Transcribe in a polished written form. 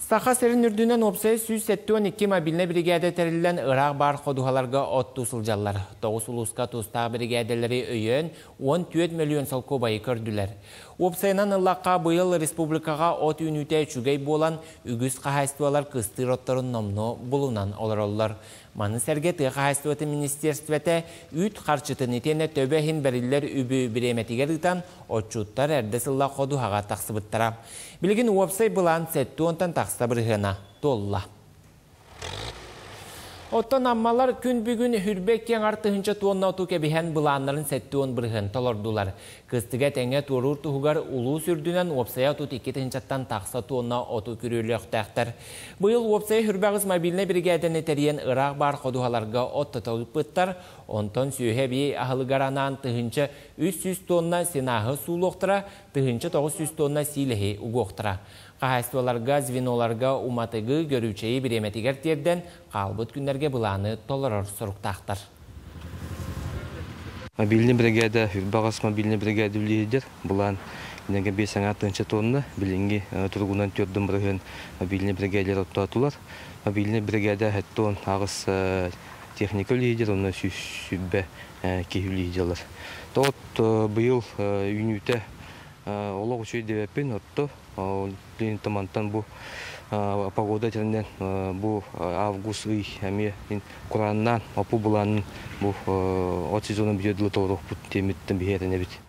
Саха сирин үрдүнэн уопсайа 172 мобильнай биригээдэ тэриллэн ыраах баар ходуһаларга оттуу сылдьаллар. 9 улууска тустаах биригээдэлэри өйөөн 14 мөлүйүөн солкуобайы көрдүлэр. Уопсайынан ыллахха быйыл республикаҕа от үүнүүтэ үчүгэй буолан, үгүс хаһаайыстыбалар кыстыыр отторун номнуо булунан олороллор. Маны сэргэ тыа хаһаайыстыбатын министиэристибэтэ үүт харчытын итиэннэ төбө иһин бэриллэр үбү бириэмэтигэр ыытан, отчуттар эрдэ сылла ходуһаҕа тахсыбыттара. Билигин уопсай былаан 70-тан тахса бырыһыана туолла. Оттон аммалар күн бүгүн хүрбэ киэҥ 2 тыһыынча туонна оту кэбиһэн былааннарын 70% толордулар. Кыстыга тэҥэ туоруур туһугар улуус үрдүнэн уопсайа 32 тыһыынчаттан тахса туонна оту күрүөлүөхтээхтэр. Быйыл уопсайа 28 мобильнай биригээдэни тэрийэн ыраах баар ходуһаларга оттото ыыппыттар, онтон сүөһү эбии аһылыгар анаан 1300 тонна сенаһы суулуохтара, 1900 тонна сиилэһи угуохтара. Хаһаайыстыбаларга, звеноларга уматыгы, көрүүчэйи бириэмэтигэр тиэрдэн, хаалбыт күннэргэ былааны толорор соруктаахтар. Мобильный бригада, 28 мобильный бригада үлэлиир. Былаан инеге 5 тыһыынча тонна, билиҥҥи туругунан 40% мобильный бригадалар оттоотулар. Мобильный бригада 78 техника үлэлиир, онно 120 киһи үлэлиир. От быйыл үүнүүтэ олох үчүгэй диэбэппин, отто мантан бу погода тэринэн бу август ый эмиэ курааннаан оппут былаанын бу от сезонун бүтүөр дылы толоруохпут диэммиттен биһиэтен эбит.